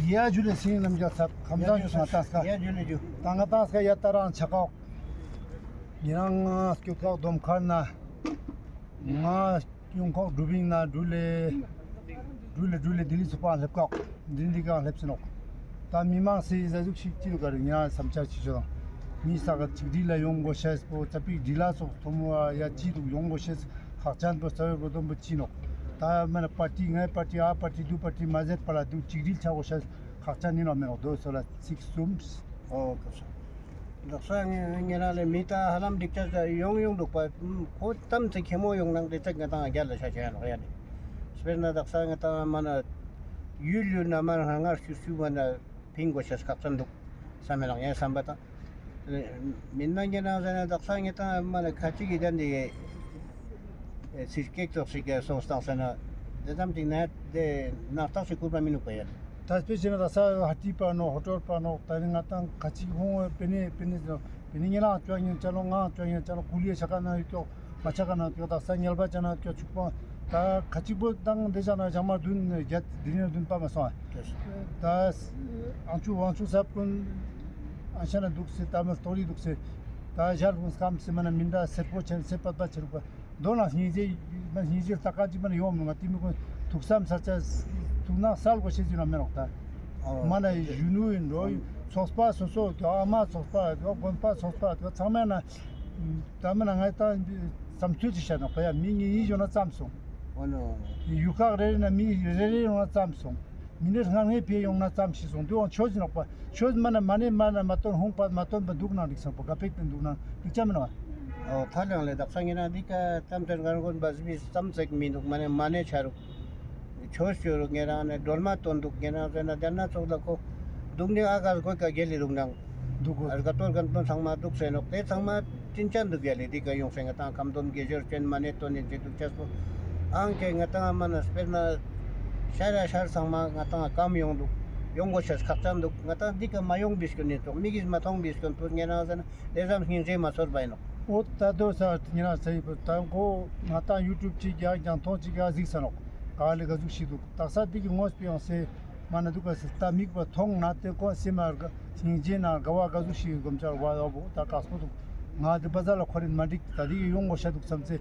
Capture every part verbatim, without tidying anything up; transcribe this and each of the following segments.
ཡ་ཇུ་ལེ། སིང་ནམ་རྒྱལ་ཚབ་ཁམས་བཟང་ཞུ་སོང་། ཏང་ས་ཡ་ཇུ་ལེ་ཇུ། ཏང་ང་ཏང་ས་ཡ་ཏ་རང་ཆ་ཁོག་ཉེ་རང་ང་སྐྱོད་ཁག་སྡོམ་ཁར་ན་ང་ཡོང་ཁོག་འགྲུབ་ཡིན་ན་འགྲུལ་ལེ། འགྲུལ་ལེ་འགྲུལ་ལེ། ལྡི་ལི་ཚོགས་པ་སླེབས་ཁོག་ལྡི་ལི་གང་སླེབས་སེ་ནོག་ད་མི་མང་སེ་ཟ་ཟུག་ཞིག་ཅི་རུ་ག་རུ་ཉེ་རང་བསམ་འཆར་ཅི་ཞོ་དང་། མི་ས་ག་ཅིག་སྒྲིལ་ལ་ཡོང་དགོས་ཤེས་པོ་ཙ་པིག་སྒྲིལ་ལ་སོགས་ཐོ་མོ་ཡ་ཅི་འདུག་ཡོང་དགོས་ཤེས་ཁག་ཅན་པོ་རྩ་བའི་གོ་དོན་པོ་ཅི་ནོག་ད་མ་ན་པར་ཏི་ངའི་པར་ཏི་ཨ་པར་ཏི་དུ་པར་ཏི་མ་ཟད་པ་ལ་འདུག་ཅིག་སྒྲིལ་ཆ་དགོས་ཤེས་ཁག་ཅན་ཡིན་ནོག་མེད་ནོག་དོ་སོ་ལ་ཚིག་གསུམ། ཨོ་ཁ་སོ། དག་ས་ངེ་ངེ་རང་ལས་མི་ད་ཧ་ལམ་འགྲིག་ཆ་ཡོང་ཡོང་འདུག་པ། ཁོ་ཙམ་ཚེ་ཁེ་མོ་ཡོང་ནང་དེ་ཚེ་ང་ཏང་རྒྱལ་ལ་ཤ་ཆ་ཡ་ནོག་ཡ་ནི། དཔེར་ན་དག་ས་ང་ཏང་མ་ན་ཡུལ་ཡུལ་ན་མ་ན་ང་ཤུ་ཤུ་མ་ན་ཕིང་དགོས་ཤེས་ཁག་ཅན་འདུག་བསམ་མེད་ལགས་ངའི་བསམ་པ་དང་། མིན་ན་ཉེ་རང་ཟེར་ན་དག་ས་ངེ་ཏང་མ་ན་ཁ་ཅིག་གི་དན་དེ་ཚིར་ཀེག་ཙོགས་ཤིག་གི་སོང་སྟངས་ཟེར་ན་དེ་ཙམ་ཅིག་ན་དེ་ནག་ཐག་ཞིག་བསྐུར་བ་མི་ནུག་པ་ཡ། ད་དཔེ་བྱས་ན་དག་ས་ཧ་ཏི་པ་ནོ་ཧོ་ཏོར་པ་ནོ་ད་ནི་ང་ཏང་ཁ་ཅིག་ཧོང་བའི་པེ་ནེ་པེ་ནེ་ཟེར་པེ་ནེ་ཉེ་རང་ཅོ་ཉེ་ཅ་ལོ་ང་ཅོ་ཉེ་ཅ་ལོ་ཀུ་ལི་ཡ་ཆ་ཀ་ན་ཡོད་ཀྱོག་མ་ཆ་ཀ་ན་ཀྱོག་དག་ས་ཉལ་པ་ཅ་ན་ཀྱོག་ཆུག་པོ་ད་ཁ་ཅིག་པོ་དང་དེ་ཅ་ན་ཞག་མ་བདུན་བརྒྱད་དེ་ནས་བདུན་པ་མ་སོང་ཨ། ད་ཨང་ཆུ་ཝང་ཆུ་ས་ཀུན་ཨ་ཤ་ན་འདུག་སེ་ད་མ་སྟོ་རི་འདུག་སེ་ད་ཞར་ཀུན་སྐམ་སེ་མ་ན་མི་འདྲ་སེར་པོ་ཆེན་སེ་པད་པ་ཆེ་རུག་པ། མདོ་ལ་སྙིང་རྗེ་མ་སྙིང་རྗེ་ལྟ་ཀ་ཅིག་མ་ན་ཡོང་མི་ང་ཏི་མི་ཀུན་ཐུགས་བསམ་སལ་ཆ་ཐུགས་སྣང་སལ་དགོས་ཤེས་ཅིག་ན་མེད་རོགས་ད། མ་ན་གཞོན་ནུ་ཡིན་འགྲོ་ཚོགས་པ་སོ་སོ་ཨ་མ་ཚོགས་པ་དགོན་པ་ཚོགས་པ་ཚང་མ་ན་ད་མ་ན་ང་ད་བསམ་ཚུལ་ཅིག་བཤད་ན་ཁོ་ཡ་མི་ངེ་ཡིན་ཞོ་ན་ཙམ་སོང་། ཡུལ་ཁག་རེ་རེ་ན་མི་རེ་རེ་ཡོང་ན་ཙམ་སོང་། མི་ནི་སྔར་ངའི་ཕེ་ཡོང་ན་ཙམ་ཞིག་སོང་དུ་ཡང་ཆོས་ཡིན་ནོག་པ། ཆོས་མ་ན་མ་ནེ་མ་ན་མ་སྟོན་ཧོང་པ་མ་སྟོན་པ་འདུག་ན་འགྲིག་སོང་པ་ག་པེག་པེ་འདུག་ན་འགྲིག་ཆ་མི་ནོག་པ། ཨོ་ཐ་ལང་ལེ་དག་ས་ངེ་རང་འདི་ཀ་ཙམ་ཚེར་གར་གོན་པ་སི་བི་ཙམ་ཚེག་མི་འདུག་མ་ནེ་མ་ནེ་ཆ་རུག་ཆོས་ཆོས་རུག་ངེ་རང་ནེ་སྒྲོལ་མ་སྟོན་འདུག་ངེ་རང་ཟེར་ན་དེ་ན་ཚོགས་ལ་ཁོ་འདུག་ནི་ཨ་ག་གོ་ཀ་གེ་ལི་རུག་ནང་འདུག་གོ་ཨར་ག་ཏོར་གན་པོ་ཚང་མ་འདུག་སེ་ནོག་དེ་ཚང་མ་ཅིན་ཅན་འདུག་ཡ་ལེ་འདི་ཀ་ཡོང་སེ་ང་ཏང་ཁམ་དོན་དགེ་སྦྱོར་ཅན་མ་ནེ་སྟོན་ནི་ཅི་འདུག་ཆས་པོ། ཨང་ཀེ་ང་ཏང་མ་ན་དཔེར་ན་ཤར་ཡ་ཤར་ཚང་མ་ང་ཏང་ཀམ་ཡོང་འདུག་ཡོང་དགོས་ཤེས་ཁག་ཅན་འདུག་ང་ཏང་འདི་ཀ་མ་ཡོང་བི་སྐྱོན་ནི་ཏོག་མི་གིས་མ་མཐོང་བི་སྐྱོན་པོ་ངེ་རང་ཟེར་ན་དེ་ཙམ་སྙིང་རྗེ་མ་ཚོར་བ་ཡིན་ནོག་ཨོ་ད་དོ་ས་ངེ་རང་ཟེར་ཡི་པོ་ད་ཁོ་ང་ཏང་ཡུ་ཊུབ་ཅིག་རྒྱག་ཀྱང་མཐོང་ཅིག་ག་གཟིགས་ས་ནོག་ག་ལེ་ག་ཟུག་ཤིག་འདུག་དག་ས་འདི་གི་ངོས་པི་ཡོང་སེ་མ་ན་འདུག་ག་སེ་ད་མིག་པ་མཐོང་ན་དེ་ཁོ་སེམས་མ་རྒ་སྙིང་རྗེ་ན་དགའ་བ་ག་ཟུག་ཤིག་གོམ་ཆ་བ་ཡོ་བོ་ད་དཀགས་པོ་འདུག་ང་འདི་པ་ཟ་ལ་ཁོ་རེ་མ་འགྲིག་ད་འདི་གི་ཡོང་དགོས་ཤ་འདུག་བསམ་སེ།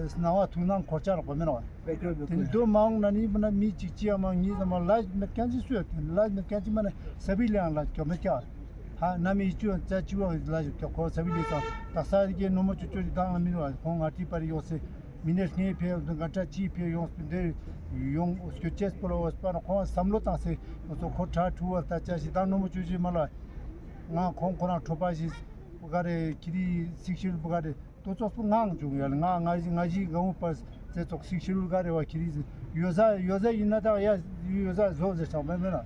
སྣང་བ་ཐུགས་སྣང་འཁོར་ཆ་རག་པ་མེན་བ། དེ་ནི་དོ་མ་འོང་ན་ནི་མ་ན་མི་གཅིག་ཅི་ཡང་མང་ཉིས་ཙམ་མ་ལ་མེད་མཁན་ཅི་སུ་ཡོད་ལ་མེད་མཁན་ཅི་མ་ན་ས་བི་ལི་ཡང་ལ་སྐྱོ་མེད་ཀྱ། ཧ་ན་མི་ཅུ་ཡང་ཅ་ཅི་བ་ལ་སྐྱོ་ཁོ་ས་བི་ལི་ཚང་དག་ས་རི་ཀའི་ནོ་མོ་ཅུ་ཅོ་རི་དང་ལ་མི་རུ་ཁོང་ང་ཏི་པ་རི་ཡོང་སེ་མི་ནེ་སྔས་ཕེ་ཡོང་དུ་ང་ཏྲ་ཅི་ཕེ་ཡོང་སྤུན་དེ་ཡོང་སྐྱོ་ཅེས་པོ་ལ་འོས་པ་ན་ཁོང་བསམ་བློ་བཏང་སེ་ཡོང་སོ་ཁོ་ཁྲ་ཁྲུ་བ་ལྟ་ཅ་ཞིག་དང་ནོ་མོ་ཅུ་ཅི་མ་ལ་ང་ཁོང་ཁོ་རང་ཁྲོ་པ་ཞིག་བུ་ག་རེ་ཁྱི་རི་སིག་ཤུལ་བུ་ག་རེ། ཏོ་ཙོགས་པོ་ངའང་བྱུང་ཡོད་ལ་ང་ང་ཞི་ང་ཞི་གང་བོ་པ་ཙེ་ཙོགས་སིག་ཤུལ་ག་རེ་བ་ཁྱི་རི་ཡོད་ས་ཡོད་ས་ཡིན་ན་ད་ཡ་ཡོད་ས་བཟོ་ཟེར་ཆོག་མེད་མེད་ན་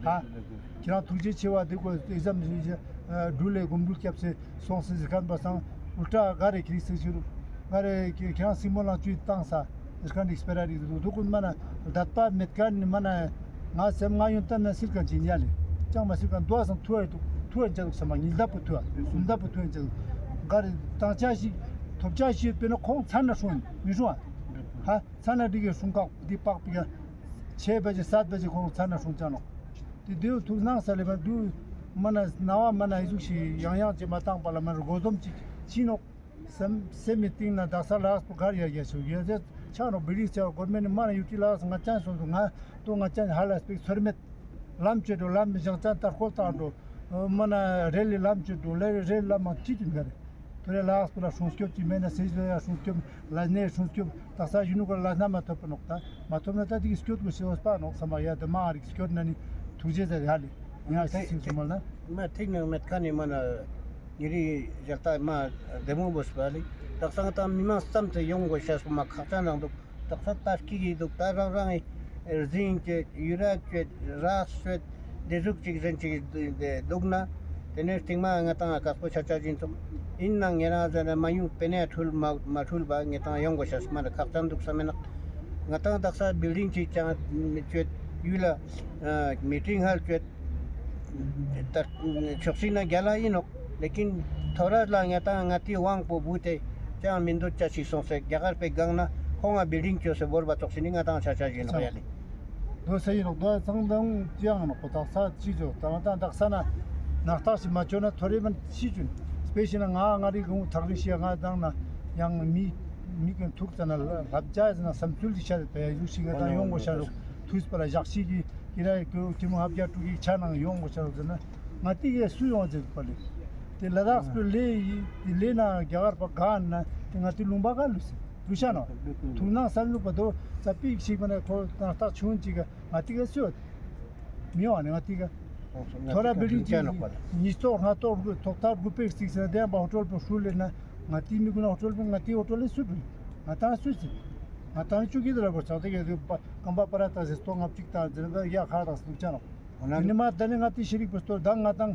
ཧ། ཁྱེད་རང་ཐུགས་རྗེ་ཆེ་བ་འདི་གོ་ཨེག་ཛམ་འགྲུལ་ལས་སྒོམ་འགྲུལ་སྐྱབས་སེ་སོང་སེ་ཟེར་མཁན་པ་སང་ཨུལ་ཊ་ག་རེ་ཁྱི་རི་སིག་ཤུལ་ག་རེ་ཁྱེད་རང་སྲིང་མོ་ལང་བཅུད་བཏང་ས་ཟེར་མཁན་འདི་སྤེ་ར་རིག་འདུག་འདུག་ཀུན་མ་ན་དད་པ་མེད་མཁན་ནི་མ་ན། ང་སེམས་ང་ཡོན་ཏན་ན་སིལ་ག་ཅིན་ཡ་ལེ། ཅང་མ་སིལ་ག་འདུག་སང་ཐུ་ཨེ་འདུག་ཐུ་ཨེ་ཅ་འདུག་སམ་ཉིས་ལྡབ་པོ་ཐུ་ཨ་སུམ་ལྡབ་པོ་ཐུ་ཨེ་ཅ་འདུག་ག་རེ་དང་ཅ་ཞིག་ཐོབ་ཅ་ཞིག་པེ་ན་ཁོང་ཚར་ན་སྲུང་མི་སྲུང་ཨ། ཧ་ཚར་ན་འགྲིག་གི་སྲུང་ཁག་འདི་པག་པི་ཡ་ཆེ་བ་ཅི་སད་བ་ཅི་ཁོང་ཚར་ན་སྲུང་ཅ་ནོག་དེ་དེའུ་ཐུགས་སྣང་ས་ལེ་བ་འདུག་མ་ན་ན་བ་མ་ན་ཨི་ཟུག་ཞིག་ཡང་ཡང་ཅི་མ་བཏང་པ་ལ་མ་རུ་གོ་སྡོམ་ཅིག་ཅི་ནོག་སེམས་སེམས་མི་གཏིང་ན་དག་ས་ལགས་པོ་གར་ཡ་རྒྱ་ཆུ་ཡོད་ཟེར་ཆ་ནོ་བི་རིགས་ཆ་གོར་མེན་ནི་མ་ན་ཡུ་ཊི་ལགས་ང་ཅན་སོང་སོང་ང་ཏོ་ང་ཅན་ཧ་ལ་སྤེག་ཚོར་མེད་ལམ་ཆོད་འགྲོ་ལམ་མི་ཞང་ཅན་ལྟར་ཁོལ་བཏང་འགྲོ་མ་ན་རེ་ལི་ལམ་ཆོད་འགྲོ་ལེ་རེ་ལམ་མང་ཅི་ཅུན་ག་རེ་ཐོ་རེ་ལགས་པོ་ལ་སྲུང་སྐྱོབ་ཅི་མེད་ན་སེ་ཞི་ལ་ཡ་སྲུང་སྐྱོབ་ལ་ནེ་སྲུང་སྐྱོབ་དག་ས་ཡུ་ནུ་ག་ལ་ན་མ་ཐོབ་པ་ནོག་ད་མ་ཐོབ་ན་ད་དེ་གི་སྐྱོད་དགོས་ཤེས་པ་ནོག་ས་མ་ཡ་ད་མ་རིག་སྐྱོད་ན་ནི་ཐུགས་རྗེ་ཟེར་ཡ་ལེ་ཡ་སི་སིང་སུ་མ་ལ་མ་ཐིག་ནང་མེད་ཁ་ནི་མ་ན། ཉེ་རི་ཞལ་ལྟ་མ་བདེ་མོ་བོས་པ་ལི་དག་སང་དང་མི་མང་ཙམ་དུ་ཡོང་དགོས་ཤེས་པོ་མ་ཁག་ཅན་རང་འདུག་དག་ས་ལྟ་སྐྱིད་ཀྱི་འདུག་ད་རང་རང་གི་རྫིང་བཅོས་ཡུ་ར་བཅོས་རག་བཅོས་བདེ་ཟུག་ཅིག་གཞན་ཅིག་འདུག་ན་དེ་ནས་སྟིང་མ་ང་དང་དཀགས་པོ་ཆ་ཆ་བཞིན་ཙམ་ཡིན་ན་ངེ་རང་ཟེར་ན་མ་ཡུང་པེ་ནེ་འཁྲུལ་མ་མ་འཁྲུལ་བ་ངེ་དང་ཡོང་དགོས་ཤེས་མ་རེད་ཁག་ཅན་འདུག་བསམ་མེད་ན་ང་དང་དག་ས་བིལ་ཌིང་ཅིག་ཀྱང་བཅོས་ཡུལ་ལ་མི་ཊིང་ཧལ་བཅོས། ད་ཆོག་སྲིད་ན་རྒྱ་ལ་ཡིན་ནོག་ལེ་ཀིན་ཐོ་རས་ལ་ང་དང་ང་ཏི་དབང་པོ་བུ་དེ་ཅང་མི་འདོད་ཅ་ཞིག་སོང་སེ་རྒྱ་གར་པའི་སྒང་ན་ཁོང་ང་བིལ་ཌིང་བཅོས་སེ་བོར་བ་ཆོག་སྲིད་ནི་ང་དང་ཆ་ཆ་ཞིག་ཡིན་ནོག་ཡ་ལེ། དོ་ས་ཡིན་ནོག་དོ་ཚང་དང་ཅི་ཡང་ནོག་པོ་དག་ས་ཅི་ཅོ་ད་ང་དང་དག་ས་ན་ནག་ཐག་ཞིག་མ་ཅོ་ན་ཐོ་རེ་མན་ཤི་ཅུན་སྤེ་ཤི་ན་ང་ང་རི་གུང་ཐག་རི་ཤི་ང་དང་ན་ཡང་མི་མི་ཀུན་ཐུག་ཙ་ན་ལབ་ཇ་ཟེར་ན་བསམ་ཚུལ་ཅིག་ཤར་པའི་ཡུག་ཤིག་ང་དང་ཡོང་གོ་ཤ་རུག་ཐུས་པ་ལ་ཞག་ཤིག་གི་ཀི་ར་ཀི་ཀི་མོ་ཧབ་རྒྱ་དྲུག་གི་ཆ་ནང་ཡོང་གོ་ཤ་རུག་ཟེར་ན་ང་ཏི་གེ་སུ་ཡོང་ཟེར་པ་ལེ། ཏེ་ལ་དྭགས་པོ་ལེ་ཡི་ཏེ་ལེ་ན་རྒྱ་གར་པ་ག་ན་ཏེ་ང་ཏི་ལུང་པ་ག་ལུས་ཟེར་ལུས་ཤ་ནོ། ཐུག་ན་བསམ་ལུགས་པ་དོ་ཙ་པིག་ཤིག་པ་ན་ཁོ་ནག་ཐག་ཆུང་ཅིག་ག་ང་ཏི་ག་སུ་མི་ཡོང་ནི་ང་ཏི་ག་ཐོ་ར་བི་ལྡིང་ཅིག་ཉིས་ཐོག་ལྔ་ཐོག་དགུ་ཐོག་ཐག་དགུ་པེག་ཅིག་ཟེར་དེ་ཡང་པ་ཧོ་ཊེལ་པོ་ཧྲུལ་ལེ་ན་ང་ཏི་མི་གུན་ཧོ་ཊེལ་པོ་ང་ཏི་ཧོ་ཊེལ་ལེ་སུ་ཕུལ་ང་ཏང་སུ་ཟེར་ང་ཏང་ཅུ་གི་དེ་ར་པོ་ཆག་དེ་ག་རྐང་པ་པ་ར་ཏག་ཟེར་སྟོང་ལྔ་བཅུ་ཏང་ཟེར་ན་ཡ་ཁ་རག་སུ་ཆ་ནོ། ཨོ་ན་ཏེ་ནེ་མ་ཏ་ནེ་ང་ཏི་ཤེས་རིག་པོ་སྟོར་ད་ང་ཏང་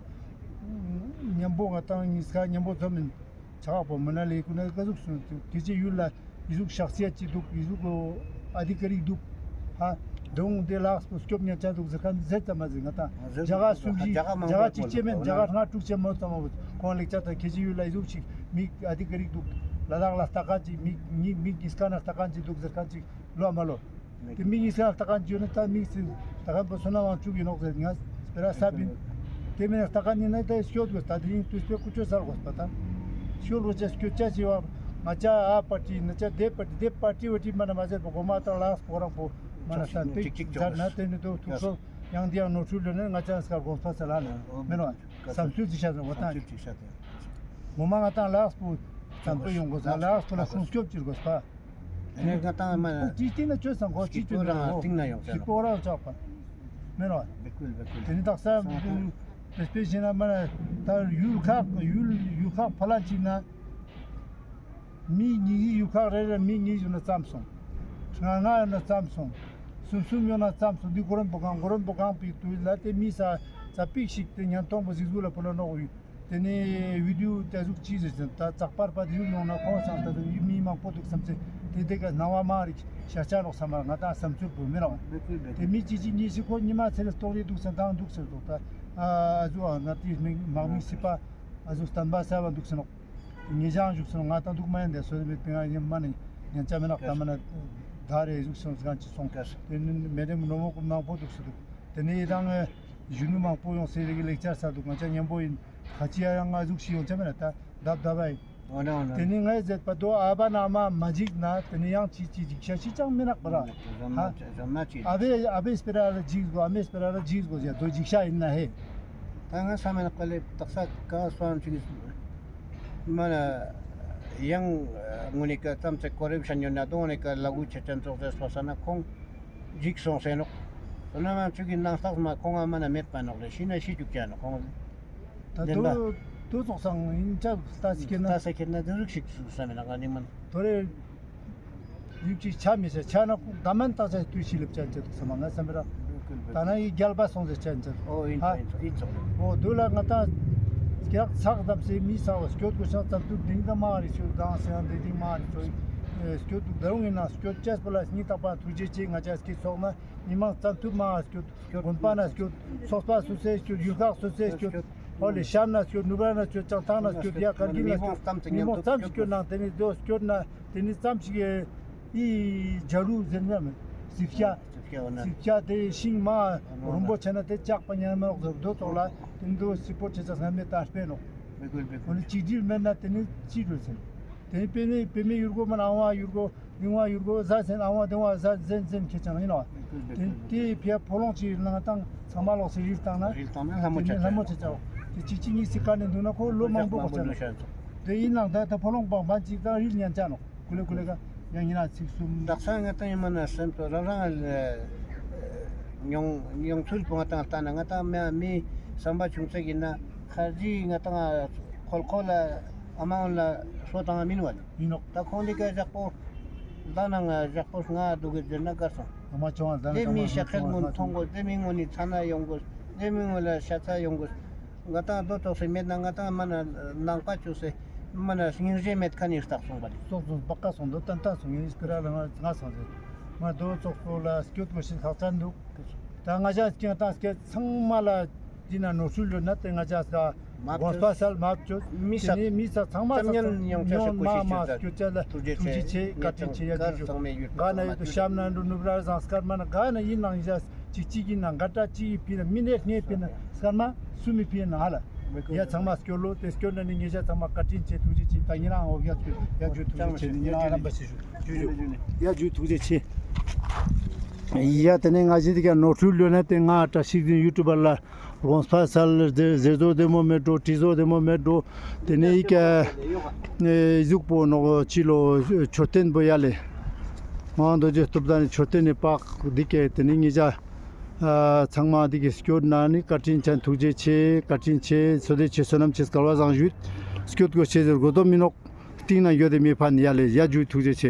ཉམ་པོ་ང་ཏང་ཉིས་ཀ་ཉམ་པོ་ཛོམ་ཨིན། ཆ་ག་པོ་མ་ན་ལེ་ཀུ་ན་ཀ་ཟུག་སུ་ཏུ་ཏེ་ཅི་ཡུལ་ལ་ཨི་ཟུག་ཤག་སི་ཡ་ཅི་དུག་ཨི་ཟུག་ཨ་དི་ཀ་རིག་དུག་ཧ། དོང་ཏེ་ལགས་པོ་སྐྱོབ་ཉན་ཆ་དུག་ཟེར་ཁན་ཟེར་ཙམ་མ་ཟེར་ང་ཏང་ཟེར་རྒྱ་ག་སུམ་བཞི་རྒྱ་ག་ཅིག་ཅེ་མེན་རྒྱ་ག་ལྔ་དྲུག་ཅེ་མོ་ཙམ་མ་བོ་ཁོང་ལེགས་ཆ་ཏ་ཁེ་ཅི་ཡུལ་ལ་ཨི་ཟུག་ཅིག་མི་ཨ་དི་ཀ་རིག་དུག་ལ་དྭགས་ལ་ལྟ་ཁན་ཅིག་མི་མི་མི་ཉིས་ཀ་ན་ལྟ་ཁན་ཅིག་དུག་ཟེར་ཁན་ཅིག་ལོ་མ་ལོ། ཏེ་མི་ཉིས་ཀ་ལྟ་ཁན་ཅིག་ཡོད་ན་ཏ་མི་སི་ལྟ་ཁན་པོ་སོ་ན་དབང་ཕྱུག་ཨིན་ནོག་ཟེར་ང་སྤེ་ར་ས་བིན། ཏེ་མིན་ལྟ་ཁན་ཨིན་ན་ཏ་སྐྱོད་དགོས་ཏ་དེ་རིང་དུས་པའི་ཀུ་ཅོ་ཟ་དགོས་པ་ཏ། སྐྱོད་དགོས་ཅེས་སྐྱོད་ཅེས་ཅི་བ་ང་ཅ་ཨ་པ་ཏི་ན་ཅ་དེ་པ་ཏི་དེ་པ་ཏི་བ་ཏི་མ་ན་མ་ཟེར་པ་གོ་མ་ཏ་ལགས་པོ་རང་པོ་མ་ན་ས་ཏེ་ཅིག་ཅིག་ཟ་ན་ཏེ་ནི་དོ་ཐུག་སོ་ཡང་དེ་ཡང་ནོར་འཁྲུལ་ལོ་ནི་ང་ཅ་སྐར་དགོས་པ་ས་ལ་ནི་མེན་བ་བསམ་ཚུལ་ཅིག་ཤ་ཟེར་བ་ཏ། གོ་མ་ང་ཏང་ལགས་པོ་བསམ་པ་ཡོང་དགོས་ལགས་པོ་ལ་སྲུང་སྐྱོབ་ཅིག་དགོས་པ། ཨ་ནི་ང་ཏང་མ་ན་ཅི་སྟེང་ན་ཅོས་སང་གོ་ཅི་ཅོས་ན་གོ་ཅི་པོ་རང་ཅོག་པ་མེན་རོ། བེ་ཀུལ་བེ་ཀུལ། ཏེ་ནི་དག་ས་དེ་སྤེ་ཤི་ན་མ་ན་ད་ཡུལ་ཁག་ཡུལ་ཡུལ་ཁག་ཕ་ལ་ཅིག་ན་མི་ཉིས་ཡུལ་ཁག་རེ་རེ་མི་ཉིས་ཡོད་ན་ཙམ་སོང་། ལྔ་ལྔ་ཡོད་ན་ཙམ་སོང་། གསུམ་གསུམ་ཡོད་ན་ཙམ་སོང་། འདི་གོ་རོན་པོ་གང་གོ་རོན་པོ་གང་པི་དུས་ལ་ཏེ་མི་ས་ཙ་པིག་ཞིག་ཏེ་ཉན་ཐོང་པོ་ཟིག་ཟུག་ལ་ཕོ་ལ་ནོག་ཡུལ། ཏེ་ནེ་བི་ཌིའོ་ཏེ་ཟུག་ཅི་ཟེར་ཅན་ད་ཙག་པར་པ་ཏེ་ཟུག་ཡོང་ན་ཁོང་སང་ད་ཟུག་མི་མང་པོ་དུག་སམ་ཚེ་ཏེ་ཏེ་ག་སྣང་བ་མ་རིག་ཤ་ཆ་ནོག་སམ་མ་ང་ཏང་སམ་ཚུལ་པོ་མི་རང་། ཏེ་མི་ཅི་ཅི་ཉིས་ཤིག་ཁོ་ཉི་མ་ཚེ་རེ་ལྟོགས་རེ་དུག་སེ་དང་དུག་སེ་དུག་ད་ཨ་ཟུ་ཨ་ང་ཏི་མི་མང་མི་སི་པ་ཨ་ཟུ་སྟན་པ་ས་བ་དུག་སེ་ནོག་ཉེ་ཞང་ཞུགས་སེ་ནོག་ང་ཏང་དུག་མ་ཡན་ཏེ་སོ་མི་ཏེ་ང་ཉེ་མ་ནི་ཉན་ཆ་མེ་ནོག་ད་མ་ན་ད་རེ་ཞུགས་སེ་ནོག་སྒང་ཅི་སོང་ཏེ་ནི་མེ་རེ་མི་ནོ་མོ་ཀུ་མང་པོ་དུག་སེ་དུག་ཏེ་ནི་རང་གཞོན་ནུ་མང་པོ་ཡོང་སེ་རེ་གི་ལེགས་ཆ་ས་དུག་ང་ཅ་ཉམ་པོ་ཨིན། ཁ་ཅིག་ཡང་ང་ཟུག་ཤིག་ཡོང་ཆ་མེད་ན་ད་དབ་དབ་ཨིན། འོ་ན་འོ་ན། ཏེ་ནི་ངའི་ཟེར་པ་དོ་ཨ་བ་ན་མ་མ་འཇིགས་ན་ཏེ་ནི་ཡང་ཅི་ཅི་འཇིགས་ཤ་ཅི་ཅང་མི་ནག་པ་ར། ཧ། ཨ་བེ་ཨ་བེ་སྤེ་ར་ར་འཇིགས་གོ་ཨ་མེ་སྤེ་ར་ར་འཇིགས་གོ་ཟེར་དོ་འཇིགས་ཤ་ཨིན་ན་ཧེ། ད་ང་ས་མེད་ནག་པ་ལེ་དག་ས་ཀ་སོང་ཅིག་མ་ན་ཡང་ངུ་ནི་ཀ་ཙམ་ཚེ་ཀོ་རེབ་ཤན་ཡོད་ན་དོ་ནི་ཀ་ལ་གུ་ཆེ་ཅན་ཙོགས་ཟེར་སོ་ས་ན་ཁོང་འཇིགས་སོང་སེ་ནོག། དོ་ན་མ་ཅུ་གི་ནང་སྟག་མ་ཁོང་ང་མ་ན་མེད་པ་ནོག་ལེ་ཤི་ན་ཤི་ཅུག་ཅ་ནོག་ཁོང་། ད་བདེན་པ། དོ་དོ་ཙོགས་སང་ཡིན་ཅག་ལྟ་སི་ཁྱེར་ན། ལྟ་སི་ཁྱེར་ན་དེ་རིགས་ཤིག་སུ་བསམ་མེད་ན་ག་ནི་མ་ན། དོ་རེ་ཡིབ་ཅིག་ཆ་མི་ཆ་ཆ་ན་ད་མན་ཏག་ཆ་དུས་ཤི་ལེབ་ཅན་ཅེ་དུག་སམ་མ་ང་སམ་ར། ད་ན་ཡི་རྒྱལ་པ་སོང་ཟེར་ཅན་ཅེ་དུག། ཨོ་ཨིན་ཧ། ཨིན་ཨིན་ཙོགས་རེད། ཨོ་དུ་ལ་ང་ཏང་སྐྱག་ཚག་དམ་སེ་མི་ས་བ་སྐྱོད་གོ་ཤང་ཙམ་དུ་དིང་ད་མ་རི་ཤུ་དང་སེ་ཡང་དེ་དིང་མ་རི་ཤུ་སྐྱོད་དུག། ད་རུང་ཡིན་ན་སྐྱོད་ཅེས་པོ་ལ་སྙིང་ཐག་པ་ཐུགས་རྗེ་ཆེ། ང་ཅག་སྐྱིད་ཚོགས་ན་མི་མང་ཙམ་དུ་མ་སྐྱོད། དགོན་པ་ན་སྐྱོད། ཚོགས་པ་སུ་སེ་སྐྱོད། ཡུལ་ཁག་སུ་སེ་སྐྱོད། ཧོ་ལེ་ཤམ་ན་སྐྱོད། ནུབ་ར་ན་སྐྱོད། བྱང་ཐང་ན་སྐྱོད། ཡ་ཀར་གིལ་ན་སྐྱོད། མི་མང་ཙམ་ཞིག་སྐྱོད་ནང་ཏེ་ནི་དོ་སྐྱོད་ན་ཏེ་ནི་ཙམ་ཞིག་ཨི་ཇ་རུ་ཟེར་ན་མེད་སིབ་ཤ། སིབ་ཤ་ཏེ་ཤིང་མ་རུམ་པོ་ཆེ་ན་ཏེ་ལྕགས་པ་ཉམས་མ་རོགས་ཟེར་དོ་ཙོགས་ལ་ཏེ་ནི་དོ་སིབ་པོ་ཆེ་ཆ་སྔ་མེ་ཏ་སྤེ་ནོག། ཁོ་ནི་ཅིག་སྒྲིལ་མེད་ན་ཏེ་ནི་ཅི་རུ་ཟེར། ཏེ་ནི་པེ་མེ་པེ་མེ་ཡུལ་གོ་མ་ན་ཨང་བ་ཡུལ་གོ། ལིང་བ་ཡུར་གོ་ཟ་ཟན་ཨང་བ་དེང་བ་ཟ་ཟན་ཟན་ཁེ་ཆང་ཡིན་ནོ། དེ་ཕི་ཡ་ཕོ་ལོང་ཅིག་ནང་ཏང་ཚང་མ་ལོག་སེ་རིལ་བཏང་ན། རིལ་བཏང་ན་ལྷ་མོ་ཆ་ལྷ་མོ་ཆ་ཆ་ཆ། དེ་ཅིག་ཅིག་གཉིས་སི་ཀ་ནས་འདུག་ན་ཁོ་ལོ་མང་པོ་གོ་ཆ་ནོ། དེ་ཡིན་ནང་ད་ད་ཕོ་ལོང་པང་པང་ཅིག་ཏང་རིལ་ཉན་ཆ་ནོ། ཀུ་ལེ་ཀུ་ལེ་ཀ་ཡང་ཡིན་ན་ཚིག་གསུམ། དག་ས་ང་ཏང་ཡིན་མ་ན་སེམས་སོ་རང་རང་ལ་མྱོང་མྱོང་ཚུལ་པོ་ང་ཏང་ལྟ་ན་ང་ཏང་མི་མི་བསམ་པ་ཆུང་ཚེ་ཡིན་ན་ཁ་རྗེ་ང་ཏང་ཁོལ་ཁོལ་ལ་ཨ་མ་འོན་ལ་སོ་དང་མིན་བ་ནི། ཡིན་ནོག། ད་ཁོང་འདི་ཀ་ཞག་པོ་ལ་ན་ང་ཞག་པོ་ང་འདུག་གི་ཟེར་ན་དགའ་སོང་། ཨ་མ་ཆུང་བ་ཟ་ན་དེ་མི་ཤ་ཁལ་མོ་མཐོང་གོ། དེ་མི་ངོ་ནི་ཚ་ན་ཡོང་གོ། དེ་མི་ངོ་ལ་ཤ་ཚ་ཡོང་གོ། ང་ཏང་རྡོ་ཐོག་སེ་མེད་ན་ང་ཏང་མ་ན་ནང་པ་བཅུག་སེ་མ་ན་སྙིང་རྗེ་མེད་ཁ་ནི་རྟག་སོང་བ་རེད། ཙོག་ཙོག་བག་ཀ་སོང་དོ་ཏན་ཏན་སོང་ཡིན་སྤེ་ར་ལ་ང་ང་སོང་ཟེར། ང་རྡོ་ཙོག་ཙོག་ལ་སྐྱོད་གོ་ཤེས་ཁག་ཅན་འདུག། ད་ང་ཞག་སྐྱེ་ང་ཏང་སྐྱེ་ཚང་མ་ལ་འདི་ན་ནོར་འཁྲུལ་ཡོད་ན་དེ་ང་ཞག་ས་ དགོངས་པ་སལ་མ་བཅོས། མི་ས་ཏེ་ནེ་མི་ས་ཚང་མ་ས་ཉོན་ཚང་ཉོན་ཆ་ཉོན་མ་མ་སྐྱོད་ཆ་ལ་ཐུགས་རྗེ་ཆེ། བཀའ་དྲིན་ཆེ། ཡ་ཇུ་ཇུ། ཚང་མས་ཡུལ་ག་ན་ཡོད་དུ་ཤམ་ན་འགྲོ་ནུབ་ར་བཟང་སྐར་མ་ན་ག་ན་ཡིན་ནང་ཡ་ཅིག་ཅིག་ཡིན་ན་ག་ཏྲ་ཅིག་ཡིན་ཕི་ན་མི་ནས་ནས་ཕི་ན་སྐར་མ་སུ་མི་ཕི་ན་ཧ་ལ། ཡ་ཚང་མ་སྐྱོད་ལོ། ཏེ་སྐྱོད་ན་ནི་ཉེ་ཞ་ཚང་མ་བཀའ་དྲིན་ཆེ། ཐུགས་རྗེ་ཆེ། ད་ཉེ་རང་འོ་ཡ་ཇུ་ཡ་ཇུ་ཐུགས་རྗེ་ཆེ། ཉེ་རང་རམ་པ་སི་ཇུ་ཇུ་ཇུ། ཡ་ཇུ་ཐུགས་རྗེ་ཆེ། ཡ་ཏེ་ནེ་ང་ཞི་ཏེ་ཀ་ནོར་འཁྲུལ་ལོས་ན་ཏེ་ང་བཀྲ་ཤིས་འཛིན་ཡུ་ཊུབ་པར་ལ་དགོངས་པ་སལ། ཟེར་ཟེར་ཟོ་བདེ་མོ་མེད་འགྲོ། བྲིས་ཟོ་བདེ་མོ་མེད་འགྲོ། ཏེ་ནེ་ཡི་ཀ་ཨེ་གཟུགས་པོ་ནོག་ཅི་ལོ་མཆོད་རྟེན་པོ་ཡ་ལེ། མང་དོ་རྗེ་སྟོབས་དང་ནི་མཆོད་རྟེན་ནི་པག་འདི་ཀ་ཏེ་ནེ་ཉེ་ཞ་ཨ་ཚང་མ་འདི་ཀ་སྐྱོད་ན་ནི་བཀའ་དྲིན་ཆེ། ཐུགས་རྗེ་ཆེ། བཀའ་དྲིན་ཆེ། བསོད་བདེ་ཆེ། བསོད་ནམས་ཆེ། སྐལ་བ་བཟང་ཞུས། སྐྱོད་དགོས་ཆེ་ཟེར་དགོས་དོ་མི་ནོག། སྟིང་ན་ཡོད་དེ་མི་ཕན་ཡ་ལེ། ཡ་ཇུ་ཐུགས་རྗེ་ཆེ།